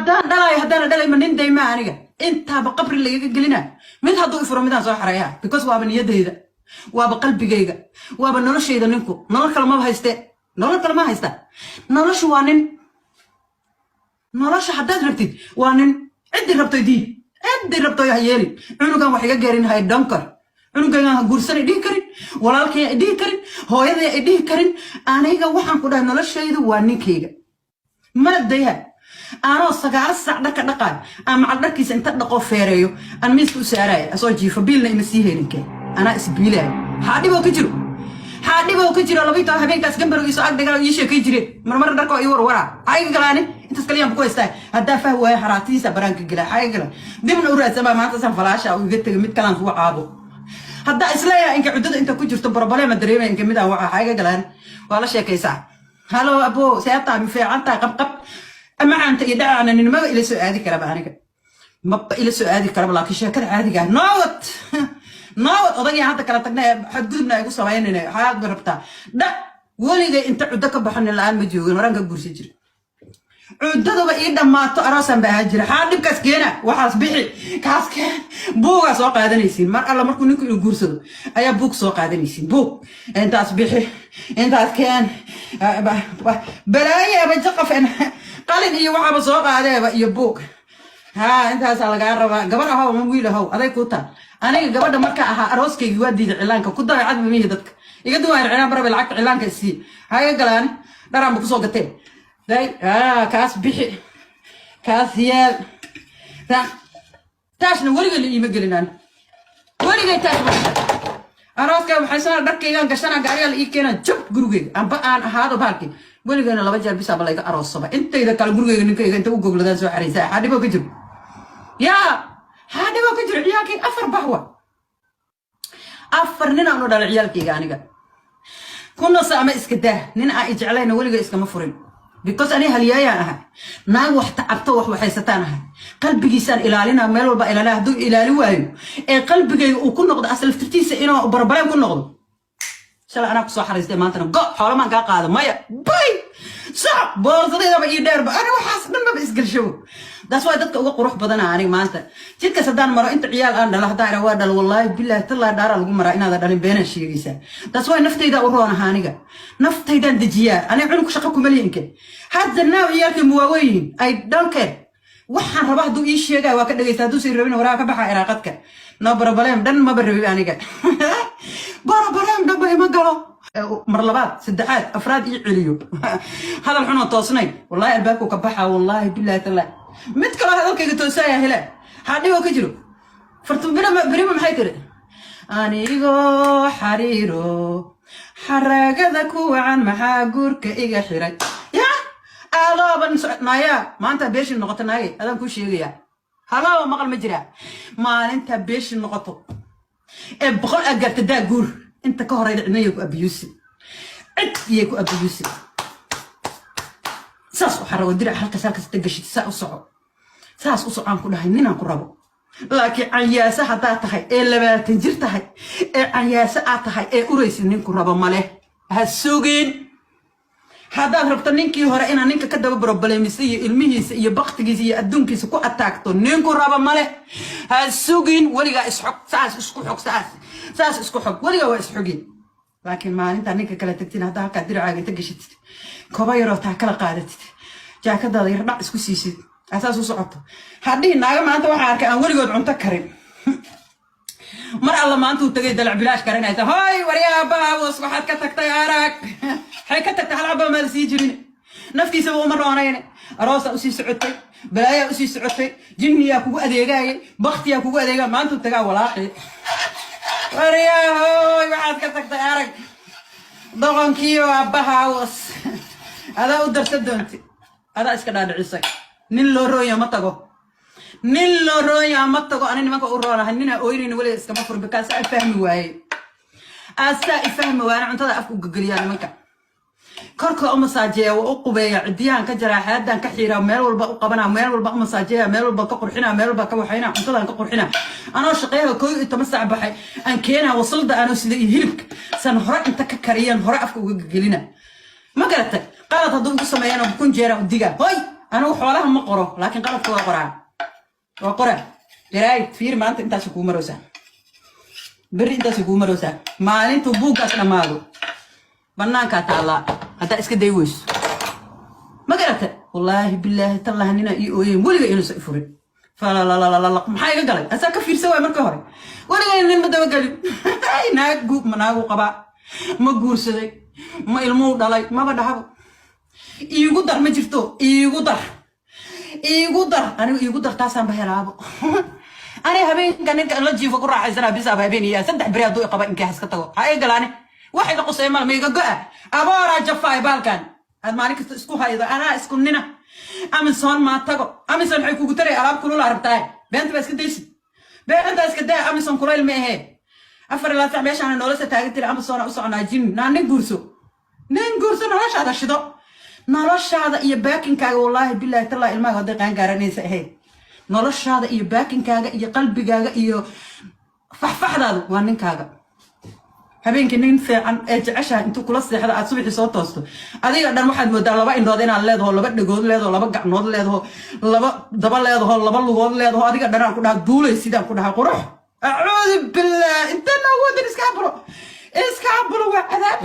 Haddaan dhalayo, haddaana dhalayma, nin daymaa aniga intaaba qabri lagaga gelina. Mid hadduu ifuro, midaan soo xareeyaa, because waaba niyadayda, waaba qalbigayga, waaba noloshayda. Ninku nolol kale maba hayste, nolol kale ma haysta. Noloshu waa nin. Nolosha haddaad rabtid waa nin. Ciddii rabtoy diid, ciddii rabtoy ha yeelin. Cunugan wax iga geerin hay donkor. Cunugaygan ha guursanay dhihi karin, walaalkay ay dhihi karin, hooyaday ay dhihi karin. Aniga waxaan ku dhahay, noloshaydu waa ninkayga. Mana dayha anoo 9 saac dharka dhaqaay aan macal dharkiisa inta dhaqoo feereeyo, aan miiska u saaraya asoo jiifo. Biilna ima sii helinkee, anaa isbiilaayo. Xaa dhiboo ka jiro? Xaa dhiboo ka jiro? 12 habeenkaas gambargiiso ag dhigaa ii sheekay jireen. Marmar dharkoo ii warwaraa. Xaa iga galaani? Intaas kaliyaan ku haystaa. Haddaa fah waayo, xaraatidiisa baraanka gelaa. Xaa iga galaan? Dibna u raadsamaa. Maanta san falaasha uu iga tegay, mid kalaan kugu caabo. Haddaa isleeyahay inka cuddada inta ku jirto problema dareemaya, inka midaan waca. Xaa iga galaan? Waa la sheekaysaa: "Hello abo, seetaa? Ma fiicantaa?" Qabqab macaanta iyo dhacaana ninimaba ila soo aadi karaba, aniga maba ila soo aadi karaba. Laakiin sheekada caadiga ah noowad noowad odagii hadda kala tagnay, xadgudubna ay ku samaynayna. Waxaad rabtaa dhac. Weligay inta cuddo ka baxo nin la-aan ma joogin. Horaan ka guursan jira. Cuddadaba ii dhammaato, aroosaan ba ahaan jira. Xaa dhibkaas keena? Waxaas bixi, kaas keen, buugaa soo qaadanaysiin. Mar alla markuu ninku inuu guursado ayaa buug soo qaadanaysiin. Buug intaas bixi, intaas keen, balaayo jaqaf, qalin iyo waxaaba soo qaadeeba iyo buug. Ha, intaasaa lagaa rabaa. Gabar ahow ama wiil ahow, aday kuu taal. Aniga gabadha marka ahaa, arooskaygi waa diiday cilaanka ku dabeecad mamihi. Dadka iga duwaan cilaan barabe, lacagta cilaanka isii. Haga galaani, dharaanba kusoo gatee. Day kaas bixi, kaas yeel. Taashna weligay la iima gelinaan, weligay taash ma. Arooska waxay dharkaygaan gashana, gaarigaa la ii keenaa, jab gurigeyga amba aan ahaado bahalkii. Weligayna laba jeer bisaaba layga aroosaba. Intayda kale gurigeyga ninkayga inta u gogladaan soo xaraysaa. Xaa dhiboo ka jiro? Yaa, xaa dhiboo ka jiro? Ciyaalkayga afar bahwa, afar nin aan u dhalay ciyaalkayga. Aniga ku naso ama iska daa, nin aan ijeclayna weliga iskama furin, because ani halyaayaan ahay, naag wax tacabto, wax waxaysataan ahay. Qalbigiisaan ilaalina, meel walba ilaalina. Hadduu ilaali waayo ee qalbigayga uu ku noqdo aslaftirtiisa inuu barbareen ku noqdo, shalay anaa kusoo xariistay, maantana go xoolamaan kaa qaado maya, bay sac boorsadeedaba ii dheerba. Ani waxaas dhan maba isgelshawo. Taas waa dadka uga qurux badana. Aniga maanta jidkaas haddaan maro, inta ciyaal aan dhalo haddaan ira waa dhalo, wallaahi bilaahi tallaahi dhaaraa lagu maraa inaada dhalin, beenaan sheegaysaa. Taas waa naftayda u roonaha. Aniga naftaydaan dejiyaa. Aniga cunug shaqo kuma lihinke. Hadda naaw ciyaalkay muwaaweyn yihiin, I don't care. Waxaan raba hadduu ii sheegaya waa ka dhegaysta, hadduu sii rabin waraa ka baxa iraaqadka. No problem dhan maba rabi aniga, problem dhanba ima galo. Mar labaad, saddexaad, afraad ii celiyo hadal xunoo toosnayn, wallaahi albaabku ka baxa. Wallaahi bilaahi tallaahi, mid kaloo hadalkayga toosaya hele. Xaa dhiboo ka jiro? Fartu birima maxay tiri? Anigoo xariiro xaraagada ku wacan, maxaa guurka iga xiray? Ya adooban naaya, maanta beeshin noqoto naagay, adaan kuu sheegayaa. Haloo, maqal ma jiraa? Maalinta beeshin noqoto ee 100 aad gaarta, daa guur. Inta ka horeyda cidna yay ku abiyuusin, cid yay ku abiyuusin. Saas u xarago dirac, halkaas halkaas inta gashid, saa u soco, saas u socaan ku dhahay. Ninaan ku rabo. Laakiin canyaase haddaad tahay ee 20 jir tahay ee canyaase aad tahay ee uraysid, ninku rabo male, ha sugin. Haddaad rabto ninkii hore inaad ninka ka daba problemisa iyo ilmihiisa iyo baktigiisa iyo adduunkiisa ku ataagto, ninku rabo male, ha sugin. Weligaa isxog, saas isku xog, saas saas isku xog, weligaa waa isxogin. Laakiin maalintaa ninka kale tagtin, haddaa halkaa diracaaga inta gashatid, koba yaroo taa kala qaadatid, jaakadaada yar dhac isku siisid, asaas u socoto, hadhihi naaga maanta waxaa arkay aan weligood cunto karin. Mar alla maanta uu tagay dalac bilaash karinaysa. Hoy, waryaabahawos, waxaad ka tagtay arag. Waxay ka tagtay? Hal caba maada sii jirin, naftiisaba uma roonayne. Aroosaa usii socotay, balaayaa usii socotay, jinniyaa kugu adeegaayay, baktiyaa kugu adeegaya. Maanta uu tagaa walaaqi: "Waryahoy, waxaad ka tagtay arag." Doqonkiiyo aabbahawas adaa u darsa doonti, adaa iska dhaadhicisay. Nin loo roonya ma tago, nin loo roonya ma tago. Ani nimanka u roonahay, ninaa ooynayna weliga iskama furin, bikaasaa i fahmi waayey, asaa i fahmi waayey. Cuntada afka u gageliyaa nimanka, korka u masaajeeya, waa u qubeeya, cidiyahan ka jaraa, xaadan ka xiiraa, meel walba u qabanaa, meel walba u masaajeeya, meel walba ka qurxinaa, meel walba ka waxaynaa, cuntadan ka qurxinaa. Anoo shaqeeyaha 11 saac baxay aan keenaa wasalda anoo sida iyo hilibka san hore inta ka kariyaan hore afka uga gagelina. Ma garatay? Qalad hadduu igu sameeyana kun jeeraan u digaa. Hoy, Anigu xoolaha ma qoro, laakiin qaladka waa qoraa, waa qoraa. Jaraa'id fiir, maanta intaas kuu maraysaa, berri intaas kuu maraysaa. Maalintuu buuggaas dhammaado, bannaankaa taallaa haddaa iska day weyso. Ma garata? Wallaahi, bilaahi, tallahi, ninaa ii ooyeen weliga inuusan i furin. Falalalalala, maxaa iga galay? Asaa ka fiirsan waay. Marka hore weligay nin ma dabagelin. Naag ma naagu qabaa, ma guursaday, ma ilmuu dhalay, maba dhahabo. Iigu dar ma jirto, iigu dar, iigu dar, anigu iigu dar taasaan ba helaabo. Ani habeenka ninka la jiifo ku raaxaysanaa bisaaba. Habeen iyo 3 beri hadduu iqaba, inkee iska tago, ha iga galaane. Wax iga qusay mal, ma iga go'a abooraa jafaay. Baalkan aad maalin kasta isku haydo, anaa isku nina. Amazon maa tago? Amazon waxay kugu taray alaab kulula rabtaa. Beenta baa iska daysid, beenta iska daa. Amazon kulayl ma ahee. 4 ilaa sac meeshaana nolosha taagan tiri Amazon u soconaa. Jin naa, nin guurso, nin guurso, noloshaada shido, noloshaada iyo baakinkaaga. Wallaahi, bilaahi, tallaahi, ilmaaga hadday qaan gaaranaysa ahayd, noloshaada iyo baakinkaaga iyo qalbigaaga iyo faxfaxdaadu waa ninkaaga. Habeenkii nin fiican ee jeceshaha intuu kula seexdo, aad subaxii soo toosto, adiga dhan waxaad moodaa laba indhood inaad leedaho, laba dhegood leedaho, laba gacnood leedaho, laba daba leedaho, laba lugood leedaho. Adiga dhan aan ku dhaha duulay, sidaan ku dhaha qurux. Acuudu billah, inta noogu wadan. Iska abulo, iska abulo, waa cadaab.